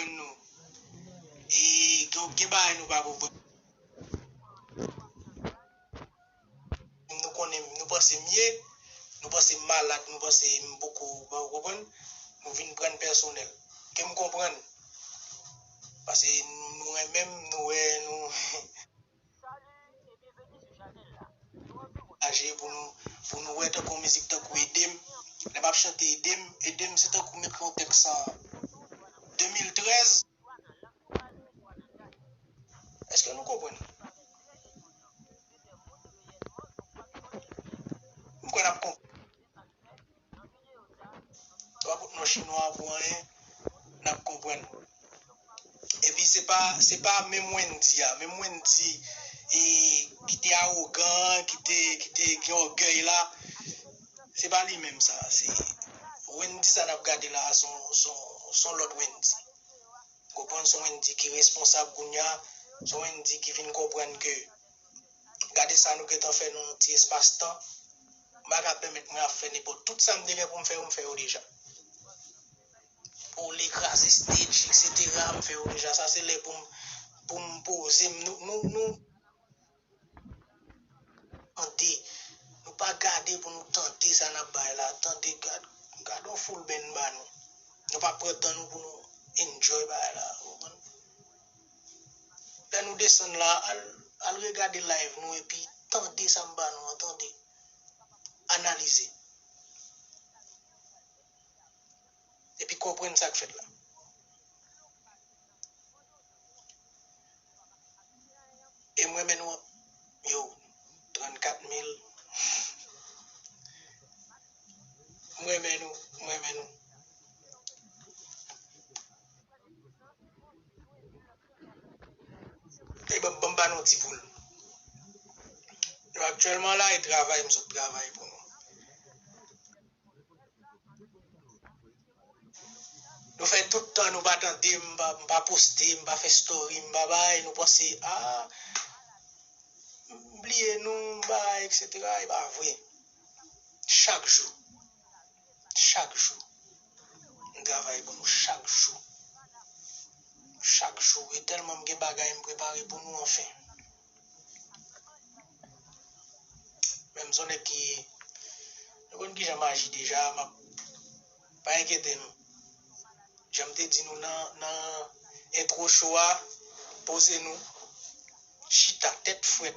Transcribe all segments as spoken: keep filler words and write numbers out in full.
nou. E gen, gen bagay nou pa konprann. Nou konnen, nou panse m ye, nou panse m malad, nou panse m poko, ou konprann? Nou vin pran l pèsonèl. Ke m konprann. Paske nou renmen m, nou wè, nou aje pou nou, pou nou wè tankou mizik tankou Ede m. Lè m ap chante Ede m, Ede m se tankou m ekri yon tèks an de mil trèz. Èske nou konprann? M kwè n ap konprann. Twa bout non chinwa pou anyen, n ap konprann. Epi se pa, se pa menm Wendy a, menm Wendy e, ki te awogan, ki te, ki te gen ògèy la, se pa li menm sa. Se Wendy sa n ap gade la, se yon, se yon, se yon lòt Wendy. Konprann, se yon Wendy ki responsab kounye a, se yon Wendy ki vin konprann ke gade sa nou gentan fè nan yon ti espas tan. M pa ka pèmèt mwen ap fè nenpòt. Tout sa m te gen pou m fè yo, m fè yo deja. Pou li kraze stage, et cetera, m fè yo deja. Sa se lè pou m, pou m poze m. Nou, nou, nou tande. Nou pa gade pou nou tande sa n ap bay la. Tande, gad, gad yon full band ba nou. Nou pa pran tan nou pou nou enjoy bagay la. Ou konprann? Lè nou desann la, al, al regade live nou epi tande sa m ba nou an, tande. Analize. Epi konprann sa k fèt la. E mwen menm nou, yo, trannkat mil. Mwen menm nou, mwen menm nou. E ban, ban m ba nou ti poul. Nou aktyèlman la, e travay, m sot travay pou nou. Nou fè tout tan nou pa tande, m pa, m pa poste, m pa fè story, m pa bay, nou panse, a, m bliye nou, m bay, et cetera. E pa vre. Chak jou. Chak jou. M travay pou nou chak jou. Chak jou. E tèlman m gen bagay m prepare pou nou, anfen. Men m se yon nèg ki, nou konn kijan m aji deja, m ap, pa enkyete nou. Jan m te di nou nan, nan entwo show a, poze nou, chita, tèt frèt.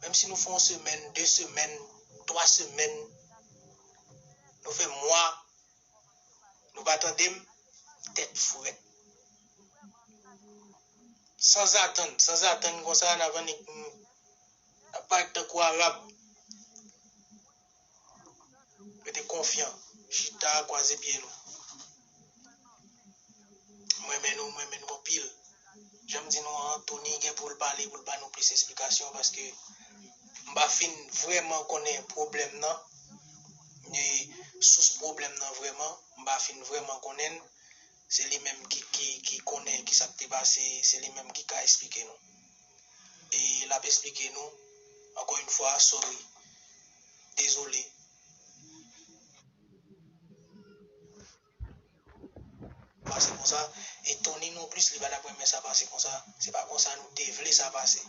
Menm si nou fè yon semèn, de semèn, twa semèn, nou fè mwa, nou pa tande m, tèt frèt. Sanzatann, sanzatann konsa, n ap annik, n ap parèt tankou Arab. Rete konfyan, chita, kwaze pye nou. M renmen nou, m renmen nou anpil. Jan m di nou an, Tony gen pou l pale, pou l ba nou plis esplikasyon, paske m pa fin vrèman konnen pwoblèm nan, e sous pwoblèm nan vrèman, m pa fin vrèman konnen l. Se li menm ki, ki, ki konnen kisa k te pase, se li menm ki ka esplike nou. E l ap esplike nou, ankò yon fwa, sorry, dezole. Pase konsa. E Tony non plis, li pa t ap renmen sa pase konsa. Se pa konsa nou te vle sa pase.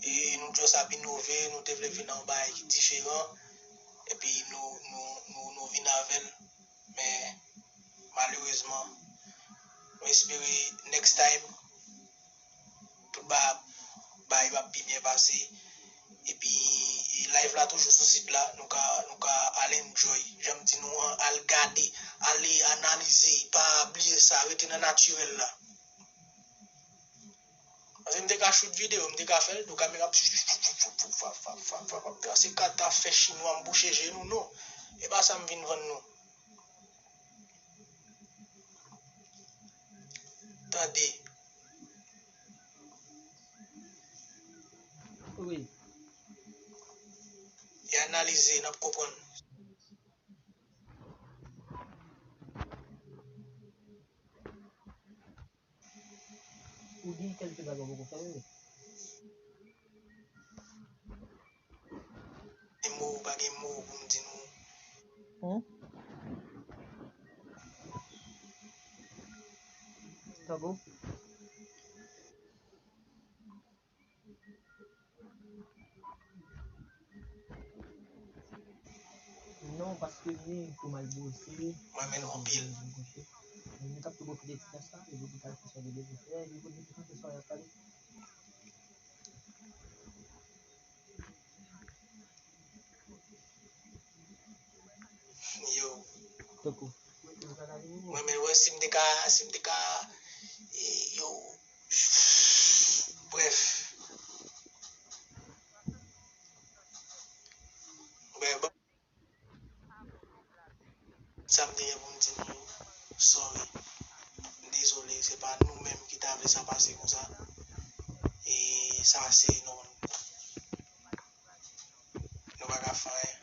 E nou just ap inove, nou te vle vin nan yon bagay ki diferan. Epi nou, nou, nou, nou vin avè l. Men, malerezman, nou espere next time, tout ba, bagay va pi byen pase. Epi, e, live la toujou sou sit la, nou ka, nou ka al enjoy. Jan m di nou an, al gade, ale analize, pa bliye sa, rete nan natirèl la. Paske m te ka shoot videyo, m te ka fè l tou, kamera ap trase kat, ap fè chinwa m bouche je nou, non. E pa sa m vin vann nou. Tande. Wi. E analize, n ap konprann. Ou gen kèlke bagay ou poko fè, wi. Gen mo, pa gen mo pou m di nou. Hmm? Non, paske li tou mal bwose. Mwen renmen nou anpil. Li t ap tou pwofite ti tès la, epi li t al fè sa li bezwen fè, epi pou li te fè sa y ap pale. Yo. Tankou. Mwen menm, wè, si m te ka, si m te ka, e, yo, brèf. Brèf, bon. Sa m te gen pou m di nou, sorry. M dezole, se pa nou menm ki ta vle sa pase konsa. E sa se nòmal. Nou pa ka fè anyen.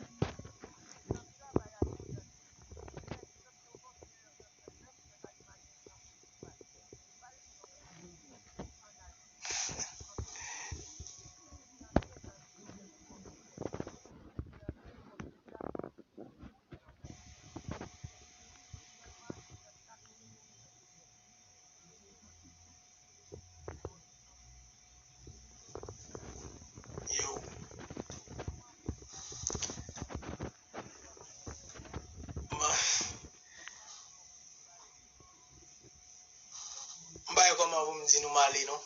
Yo. Ma-, m pa wè kòman pou m di nou m ale non.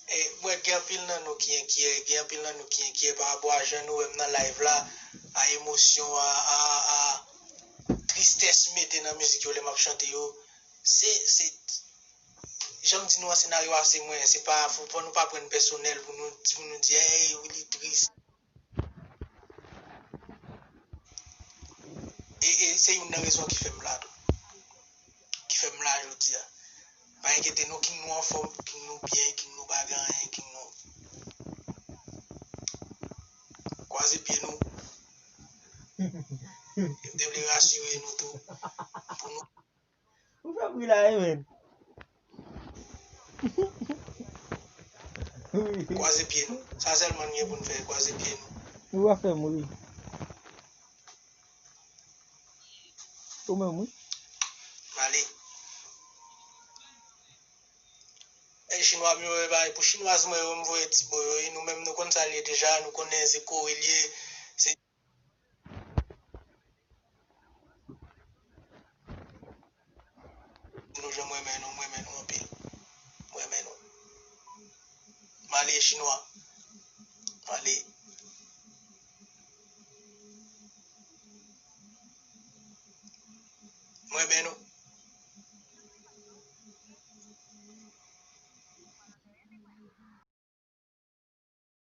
E, mwen gen anpil nan nou ki enkyè, gen anpil nan nou ki enkyè pa rapò a jan nou wè m nan live la, a emosyon, a, a, a tristès m mete nan mizik yo lè m ap chante yo. Se, se, jan m di nou an, senaryo a se mwen, se pa, fò pa nou pa pran pèsonèl pou nou, pou nou di, hey, Willy tris. E, e se youn nan rezon ki fè m la tou. Ki fè m la jodi a. Pa enkyete nou, King nou anfòm, King nou byen, King nou pa gen anyen, King nou kwaze pye nou. M te vle rasire nou tou. Pou nou Ou fè m ri la, wi, menn. Wi. Kwaze pye nou. Sa sèlman n gen pou n fè, kwaze pye nou. Ou pa fè m ri. Ou menm, wi. Ale. E chinwa m yo, e bay pou chinwaz mwen yo, m voye ti bo yo, e nou menm nou konn sa l ye deja, nou konnen se kore l ye. Se nou jan m renmen nou, m renmen nou anpil. M renmen nou. M ale chinwa. M ale. M renmen nou.